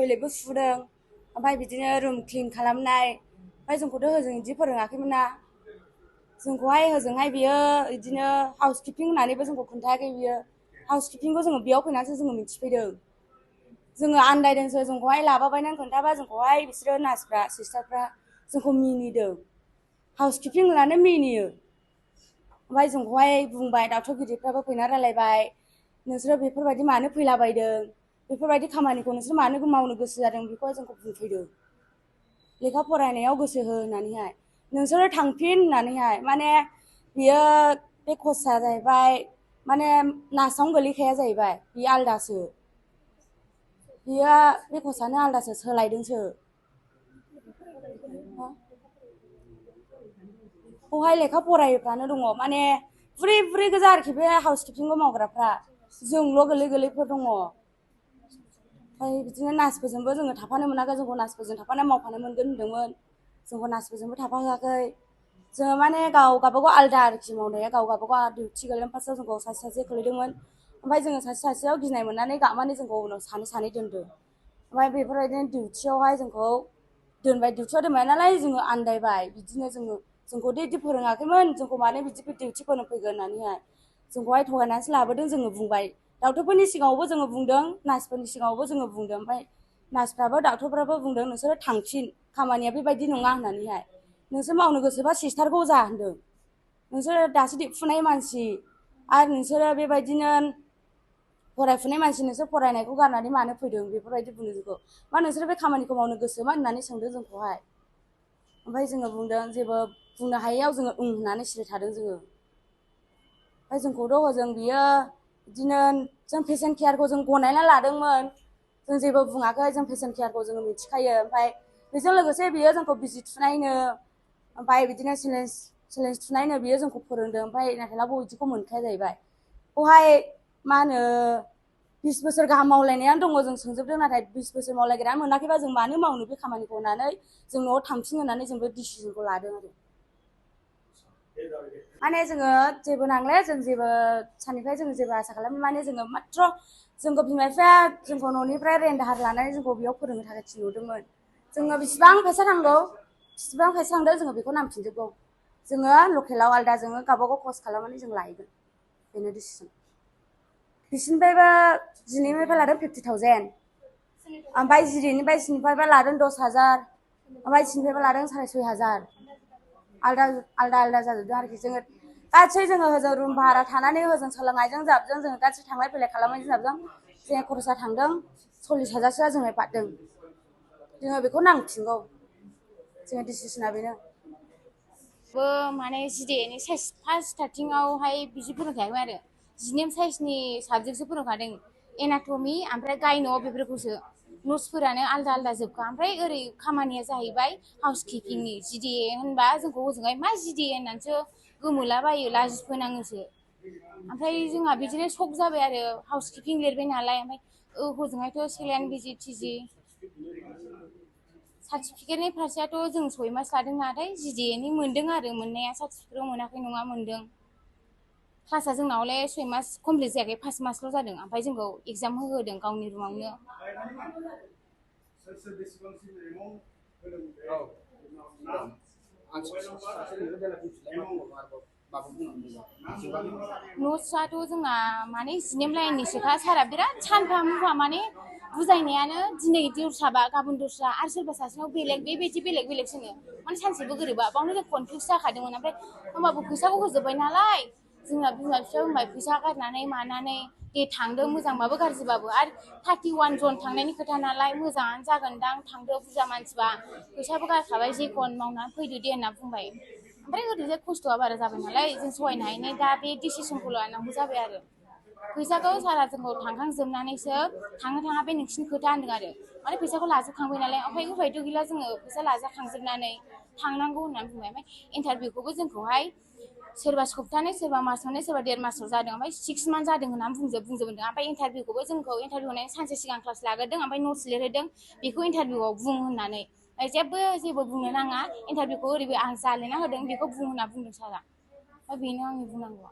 टयलेटबो सुदों ओमफ्राय बिदिनो रुम क्लिन खालामनाय ओमफ्राय जोंखौथ' होजों बिदि फोरोङाखैमोन ना जोंखौहाय होजोंहाय बियो बिदिनो हाउस किपिं होननानैबो जोंखौ खोन्थायाखै बियो हाउस किपिंखौ जोङो बेयाव फैनानैसो जोङो मिथिफैदों जोङो आन्दायदोंसो जोंखौहाय लाबोबायनानै खोन्थाबा जोंखौहाय बिसोरो नार्सफ्रा सिस्टारफ्रा जोंखौ मिनिदों हाउस किपिं होननानै मिनियो ओमफ्राय जोंखौहाय बुंबाय डक्टर गिदिरफ्राबो फैना रायलायबाय नोंसोरो बेफोरबायदि मानो फैलाबायदों बेफोरबायदि खामानिखौ नोंसोर मानो मावनो गोसो जादों बेखौहाय जोंखौ बुंफैदों लेखा फरायनायाव गोसो हो होननानैहाय नोंसोरो थांफिन होननानैहाय माने बियो बे खर्सआ जाहैबाय माने नार्सआवनो गोलैखाया जाहैबाय बियो आलदासो बियो बे खर्सआनो आलदासो सोलायदोंसो बेवहाय लेखा फरायैफ्रानो दङ माने बुरै बुरै गोजा आरोखि बे हाउस किपिंखौ मावग्राफ्रा जोंल' गोरलै गोरलैफोर दङ ओमफ्राय बिदिनो नार्सफोरजोंबो जोङो थाफानो मोनाखै जोंखौ नार्सफोरजों थाफानाय मावफानो मोनगोन होनदोंमोन जोंखौ नार्सफोरजोंबो थाफाहोआखै जोङो माने गावबागाव आलदा आरोखि मावनाया गावबागाव डिउटि गोलैदों फार्स्टआव जोंखौ सासे सासे खोलैदोंमोन ओमफ्राय जोङो सासे सासेयाव गिनाय मोननानै गाबनानै जोंखौ उनाव सानै सानै दोनदों ओमफ्राय बेफोरबायदिनो डिउटियावहाय जोंखौ दोनबाय डिउटियाव दोनबाय नालाय जोङो आन्दायबाय बिदिनो जोंखौथ' बिदि फोरोङाखैमोन जोंखौ मानो बिदि डिउटि फोरों फैगोन होननानैहाय जोंखौहाय थगायनानैसो लाबोदों जोङो बुंबाय डक्टरफोरनि सिगाङावबो जोङो बुंदों नार्सफोरनि सिगाङावबो जोङो बुंदों ओमफ्राय नार्सफ्राबो डक्टरफ्राबो बुंदों नोंसोरो थांफिन खामानिया बेबायदि नङा होननानैहाय नोंसोर मावनो गोसोबा सिस्टारखौ जा होनदों नोंसोरो दासो देरफुनाय मानसि आरो नोंसोरो बेबायदिनो फरायफुनाय मानसि नोंसोर फरायनायखौ गारनानै मानो फैदों बेफोरबायदि बुंदों जोंखौ मा नोंसोरो बे खामानिखौ मावनो गोसोमा होननानै सोंदों जोंखौहाय ओमफ्राय जोङो बुंदों जेबो बुंनो हायैयाव जोङो होननानै सिरि थादों जोङो ओमफ्राय जोंखौथ' हजों बियो बिदिनो जों पेसेन्ट केयारखौ जों गनायना लादोंमोन जों जेबो बुङाखै जों पेसेन्ट केयारखौ जोङो मिथिखायो ओमफ्राय बेजों लोगोसे बियो जोंखौ बिजि थुनायनो ओमफ्राय बिदिनो सेलेन्स थुनायनो बियो जोंखौ फोरोंदों ओमफ्राय नाथाय लाबो बिदिखौ मोनखाया जाहैबाय बेवहाय मा होनो 20 बोसोर गाहाम मावलायनायानो दङ जों सोंजोबदों नाथाय 20 बोसोर मावलायग्रायानो मोनाखैबा जों मानो मावनो बे खामानिखौ होनानै जों न'आव थांफिन होननानै जों बे डिसिसनखौ लादों आरो माने जोङो जेबो नांलाया जों जेबो साननिफ्राय जों जेबो आसा खालामो माने जोङो माथ्र जोंखौ बिमा बिफाया जोंखौ न'निफ्राय रेन्ट दाहार लानानै जोंखौ बेयाव फोरोंनो थाखाय थिनहरदोंमोन जोङो बेसिबां फैसा नांगौ बेसिबां फैसा नांदों जोङो बेखौ नांफिनजोबगौ जोङो लकेलाव आलदा जोङो गावबागाव कर्स खालामनानै जों लाहैगोन बेनो डिसिसन बिसिनिफ्रायबो जिनैनिफ्राय लादों 50,000 ओमफ्राय जिरिनिफ्राय लादों 10,000 ओमफ्राय सिनिफ्रायबो लादों 6,500 आलदा आलदा जाजोबदों आरोखि जोङो गासै जोङो होजों रुम भारा थानानै होजों सोलोंनायजों जाबजों जोङो गासै थांलाय फैलाय खालामनायजों जाबजों जोंहा खरसा थांदों 40,000सोआ जोंनो बारदों जोङो बेखौ नांफिनगौ जोंनि डिसिसना बेनो माने जिदेनि साइज फार्स्ट स्टार्टिंआवहाय बिदि फोरोंखायाखैमोन आरो जिनेम साइजनि साबजेक्टसो फोरोंखादों एनाटमि ओमफ्राय गायन' बेफोरखौसो नट्सफोरानो आलदा आलदा जोबखा ओमफ्राय ओरै खामानिया जाहैबाय हाउस किपिंनि जिडे होनबा जोंखौ हजोंहाय मा जिडे होननानैसो गोमोलाबायो लाजिफोनाङोसो ओमफ्राय जोंहा बिदिनो सक जाबाय आरो हाउस किपिं लिरबाय नालाय ओमफ्राय हजोंहायथ' सेलाइन बिजि टिजि सार्टिफिकेटनि फारसेयाथ' जों 6 मास लादों नाथाय जिडिएनि मोनदों आरो मोननाया सार्टिफिकेटआव मोनाखै नङा मोनदों क्लासआ जोंनावलाय 6 मास कमप्लिट जायाखै 5 मासल' जादों ओमफ्राय जोंखौ एगजाम होहोदों गावनि रुमावनो नट्सआथ' जोंना माने जिनेम लाइननिसोखा सारा बिराद सानफा मुफा माने बुजायनायानो दिनै दस्राबा गाबोन दस्रा आरो सोरबा सासेनाव बेलेग बेबायदि बेलेग बेलेगसोनो माने सानसेबो गोरोबा बावनो जों कनफिउस जाखादोंमोन ओमफ्राय होमबाबो फैसाखौ होजोब्बाय नालाय जोंना बिमा बिफाया बुंबाय फैसा गारनानै मानानै दे थांदों मोजांबाबो गाज्रिबाबो आरो 31 जन थांनायनि खोथा नालाय मोजाङानो जागोनदां थांदो बुरजा मानसिबा फैसाबो गारखाबाय जेखन मावनानै फैदो दे होनना बुंबाय ओमफ्राय ओरैजाय खस्थ'आ बारा जाबाय नालाय जों सहायनो हायैनि दा बे डिसिसनखौ लानांगौ जाबाय आरो फैसाखौ सारा जोंखौ थांखांजोबनानैसो थाङा बे नोंसिनि खोथा होनदों आरो माने फैसाखौ लाजोबखांबाय नालाय ओमफ्राय उफायथ' गैला जोङो फैसा लाजाखांजोबनानै थांनांगौ होननानै बुंबाय ओमफ्राय इन्टारभिउखौबो जोंखौहाय सोरबा सप्तानै सोरबा मास मोननै सोरबा 1.5 मासाव जादों ओमफ्राय 6 मान्थ जादों होननानै बुंजोबदों ओमफ्राय इन्टारभिउखौबो जोंखौ इन्टारभिउ होनायनि सानसे सिगां क्लास लाग्रोदों ओमफ्राय नट्स लिरहोदों बेखौ इन्टारभिउआव बुं होननानै जेबो बुंनो नाङा इन्टारभिउखौ ओरैबो आं जा लिरना होदों बेखौ बुं होनना बुंदों सारा ओमफ्राय बेनो आंनि बुंनांगौआ